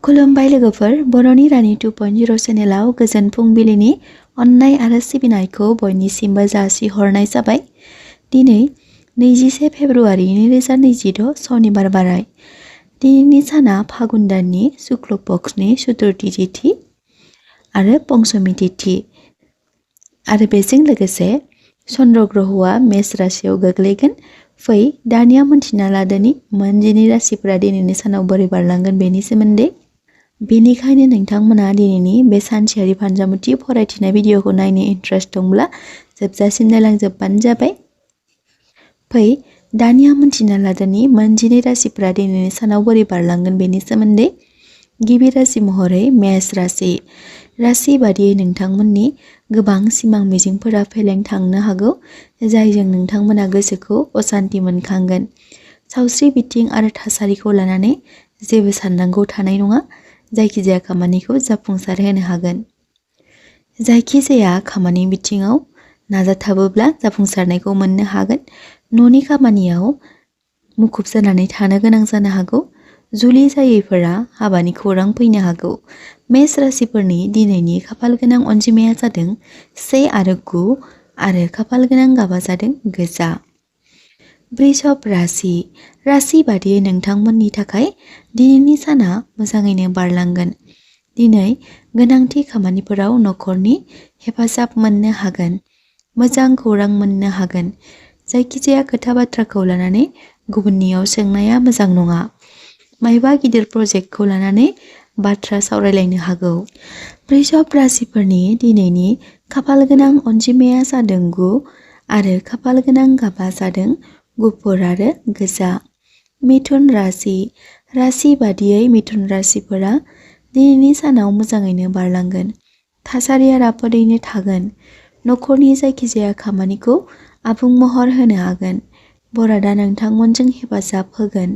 खुलुमबाय लोगोफोर, बर'नि रानि 2.0 चेनेलाव गोजोन फुंबिलिनि अननाय आरो सिबिनायखौ बयनिसिमबो जासिहरनाय जाबाय। दिनै 21 फेब्रुआरि 2026 सनिबार बाराय। दिनैनि साना फागुन दाननि शुक्ल पक्षनि चतुर्थी तिथि आरो पंचमी तिथि आरो बेजों लोगोसे चन्द्र ग्रहआ मेष राशियाव गोग्लैगोन। फै दानिया मोनथिना लादोनि मोनजिनै राशिफोरा दिनैनि सानाव बोरै बारलांगोन बेनि सोमोन्दै। बेनिखायनो नोंथांमोना दिनैनि बे सानसेयारि फानजामुथि फरायथिनाय भिडिअखौ नायनो इन्ट्रेस्ट दंब्ला जोबजासिम नायलांजोबबानो जाबाय। फै दानिया मोनथिना लादोनि मोनजिनै राशिफोरा दिनैनि सानाव बोरै बारलांगोन बेनि सोमोन्दै। गिबि राशि महरै मेष राशि। राशि बादियै नोंथांमोननि गोबां सिमां मिजिंफोरा फेलें थांनो हागौ, जायजों नोंथांमोना गोसोखौ असान्ति मोनखांगोन। सावस्रि बिथिं आरो थासारिखौ लानानै जेबो साननांगौ थानाय नङा। जायखिजाया खामानिखौ जाफुंसार होनो हागोन। जायखिजाया खामानि बिथिङाव नाजाथाबोब्ला जाफुंसारनायखौ मोननो हागोन। न'नि खामानियाव मुखुब जानानै थानो गोनां जानो हागौ। जुलि जायैफोरा हाबानि खौरां फैनो हागौ। मेष राशिफोरनि दिनैनि खाफाल गोनां अनजिमाया जादों 1 आरो 9 आरो खाफाल गोनां गाबा जादों गोजा। वृषभ राशि। राशि बादियै नोंथांमोननि थाखाय दिनैनि साना मोजाङैनो बारलांगोन। दिनै गोनांथि खामानिफोराव न'खरनि हेफाजाब मोननो हागोन। मोजां खौरां मोननो हागोन। जायखिजाया खोथा बाथ्राखौ लानानै गुबुननियाव सोंनाया मोजां नङा। मायबा गिदिर प्रजेक्टखौ लानानै बाथ्रा सावरायलायनो हागौ। वृषभ राशिफोरनि दिनैनि खाफाल गोनां अनजिमाया जादों 9 आरो खाफाल गोनां गाबा जादों गुफुर आरो गोजा। मिथुन राशि। राशि बादियै मिथुन राशिफोरा दिनैनि सानाव मोजाङैनो बारलांगोन। थासारिया राफोदैनो थागोन। न'खरनि जायखिजाया खामानिखौ आबुं महर होनो हागोन। बरादा नोंथांमोनजों हेफाजाब होगोन।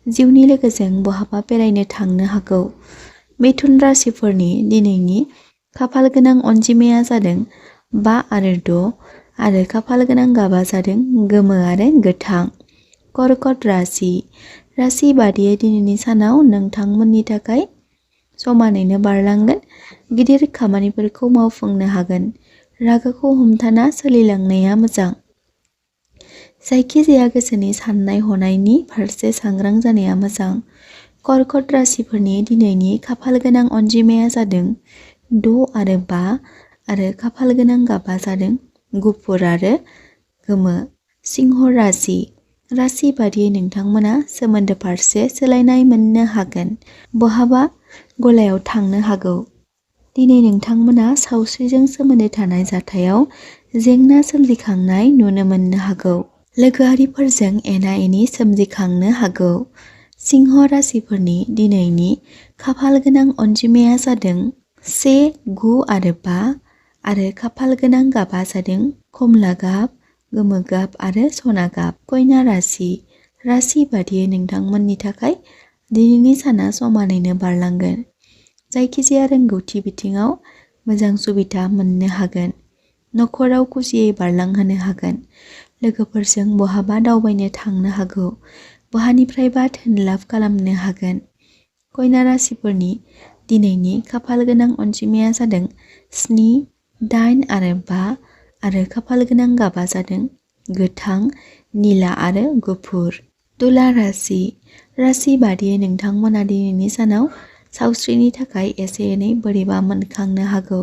जिउनि लोगोजों बहाबा बेरायनो थांनो हागौ। मिथुन राशिफोरनि दिनैनि खाफाल गोनां अनजिमाया जादों 5 आरो 6 आरो खाफाल गोनां गाबा जादों गोमो आरो गोथां। कर्कट राशि। राशि बादियै दिनैनि सानाव नोंथांमोननि थाखाय समानैनो बारलांगोन। गिदिर खामानिफोरखौ मावफुंनो हागोन। रागाखौ हमथाना सोलिलांनाया मोजां। जायखिजाया गोसोनि साननाय हनायनि फारसे सांग्रां जानाया मोजां। कर्कट राशिफोरनि दिनैनि खाफाल गोनां अनजिमाया जादों 6 आरो 5 आरो खाफाल गोनां गाबा जादों गुफुर आरो गोमो। सिंह राशि। राशि बादियै नोंथांमोना सोमोन्दो फारसे सोलायनाय मोननो हागोन। बहाबा गलायाव थांनो हागौ। दिनै नोंथांमोना सावस्रिजों सोमोन्दो थानाय जाथायाव जेंना सोमजिखांनाय नुनो मोननो हागौ। लोगोआरिफोरजों एना एनि सोमजिखांनो हागौ। सिंह राशिफोरनि दिनैनि खाफाल गोनां अनजिमाया जादों 1, 9 आरो 5 आरो खाफाल गोनां गाबा जादों खमला गाब, गोमो गाब आरो सना गाब। कन्या राशि। राशि बादियै नोंथांमोननि थाखाय दिनैनि साना समानैनो बारलांगोन। जायखिजाया रोंगौथि बिथिङाव मोजां सुबिदा मोननो हागोन। न'खराव खुसियै बारलांहोनो हागोन। लोगोफोरजों बहाबा दावबायनो थांनो हागौ। बहानिफ्रायबा धोन लाभ खालामनो हागोन। कन्या राशिफोरनि दिनैनि खाफाल गोनां अनजिमाया जादों 7, 8 आरो 5 आरो खाफाल गोनां गाबा जादों गोथां, निला आरो गुफुर। तुला राशि। राशि बादियै नोंथांमोना दिनैनि सानाव सावस्रिनि थाखाय एसे एनै बोरैबा मोनखांनो हागौ।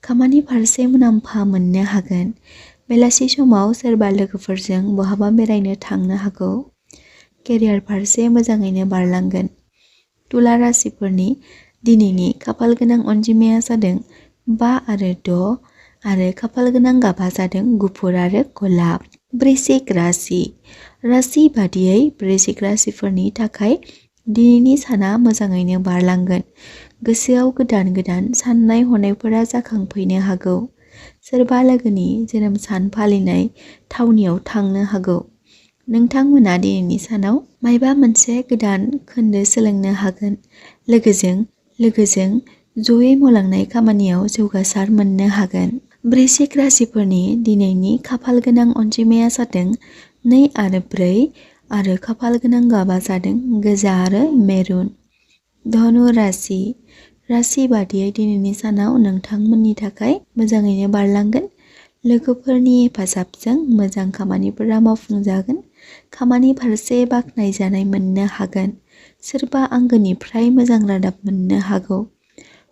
खामानि फारसे मुलाम्फा मोननो हागोन। बेलासि समाव सोरबा लोगोफोरजों बहाबा बेरायनो थांनो हागौ। केरियार फारसे मोजाङैनो बारलांगोन। तुला राशिफोरनि दिनैनि खाफाल गोनां अनजिमाया जादों 5 आरो 6 आरो खाफाल गोनां गाबा जादों गुफुर आरो गलाब। वृश्चिक राशि। राशि बादियै वृश्चिक राशिफोरनि थाखाय दिनैनि साना मोजाङैनो बारलांगोन। गोसोआव गोदान गोदान साननाय हनायफोरा जाखांफैनो हागौ। सोरबा लोगोनि जोनोम सान फालिनाय थावनियाव थांनो हागौ। नोंथांमोना दिनैनि सानाव मायबा मोनसे गोदान खोन्दो सोलोंनो हागोन। लोगोजों जयै मावलांनाय खामानियाव जौगासार मोननो हागोन। वृश्चिक राशिफोरनि दिनैनि खाफाल गोनां अनजिमाया जादों 2 आरो 4 आरो खाफाल गोनां गाबा जादों गोजा आरो मेरुन। धनु राशि राशि बादियै दिनैनि सानाव नोंथांमोननि थाखाय मोजाङैनो बारलांगोन। लोगोफोरनि हेफाजाबजों मोजां खामानिफोरा मावफुंजागोन। खामानि फारसे बाख्नायजानाय मोननो हागोन। सोरबा आंगोनिफ्राय मोजां रादाब मोननो हागौ।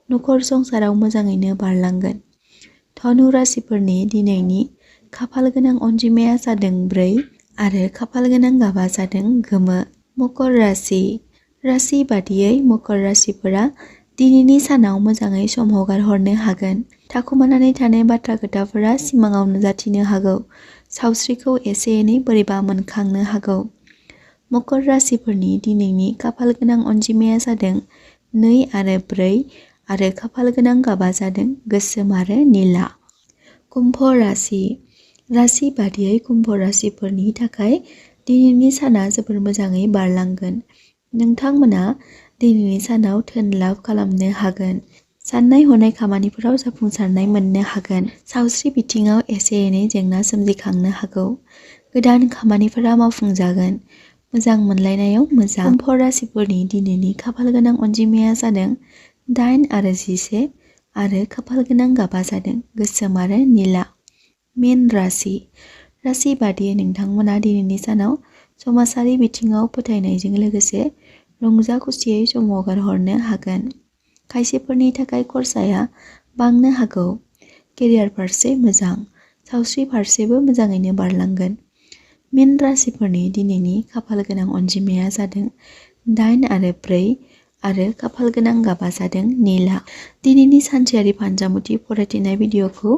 नखर संसाराव मोजाङैनो बारलांगोन। धनु राशिफोरनि दिनैनि खाफाल गोनां अनजिमाया जादों 4 आरो खाफाल गोनां गाबा जादों गोमो। मकर राशि राशि बादियै मकर राशिफोरा दिनैनि सानाव मोजाङै सम हगारहरनो हागोन। थाखुमानानै थानाय बाथ्रा खोथाफोरा सिमाङाव नुजाथिनो हागौ। सावस्रिखौ एसे एनै बोरैबा मोनखांनो हागौ। मकर राशिफोरनि दिनैनि खाफाल गोनां अनजिमाया जादों 2 आरो 4 आरो खाफाल गोनां गाबा जादों गोसोम आरो निला। कुम्भ राशि राशि बादियै कुम्भ राशिफोरनि थाखाय दिनैनि साना जोबोर मोजाङै बारलांगोन। नोंथांमोना दिनैनि सानाव धोन लाभ खालामनो हागोन। साननाय हनाय खामानिफोराव जाफुंसारनाय मोननो हागोन। सावस्रि बिथिङाव एसे एनै जेंना सोमजिखांनो हागौ। गोदान खामानिफोरा मावफुंजागोन। मोजां मोनलायनायाव मोजां। कुम्भ राशिफोरनि दिनैनि खाफाल गोनां अनजिमाया जादों 8 आरो 11 आरो खाफाल गोनां गाबा जादों गोसोम आरो निला। मीन राशि राशि बादियै नोंथांमोना दिनैनि सानाव समाजारि बिथिङाव फोथायनायजों लोगोसे रंजा खुसियै सम हगारहरनो हागोन। खायसेफोरनि थाखाय खरसाया बांनो हागौ। केरियार फारसे मोजां। सावस्रि फारसेबो मोजाङैनो बारलांगोन। मीन राशिफोरनि दिनैनि खाफाल गोनां अनजिमाया जादों 8 आरो 4 आरो खाफाल गोनां गाबा जादों निला। दिनैनि सानसेयारि फानजामुथि फरायथिनाय भिडिअखौ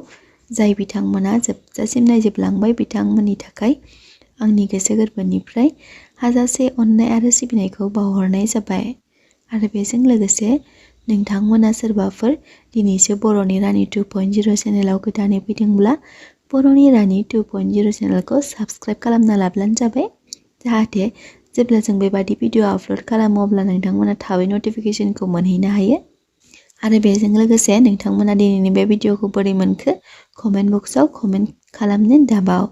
जाय बिथांमोना जोबजासिम नायजोबलांबाय बिथांमोननि थाखाय आंनि गोसो गोरबोनिफ्राय हाजासे अननाय आरो सिबिनायखौ बावहरनाय जाबाय। आरो बेजों लोगोसे नोंथांमोना सोरबाफोर दिनैसो बर'नि रानि 2.0 चेनेलाव गोदानै फैदोंब्ला बर'नि रानि 2.0 चेनेलखौ साबस्क्राइब खालामना लाब्लानो जाबाय। जाहाथे जेब्ला जों बेबादि भिडिअ आपल'ड खालामो अब्ला नोंथांमोना थाबै नटिफिकेसनखौ मोनहैनो हायो। आरो बेजों लोगोसे नोंथांमोना दिनैनि बे भिडिअखौ बोरै मोनखो कमेन्ट बक्सआव कमेन्ट खालामनो दाबाव।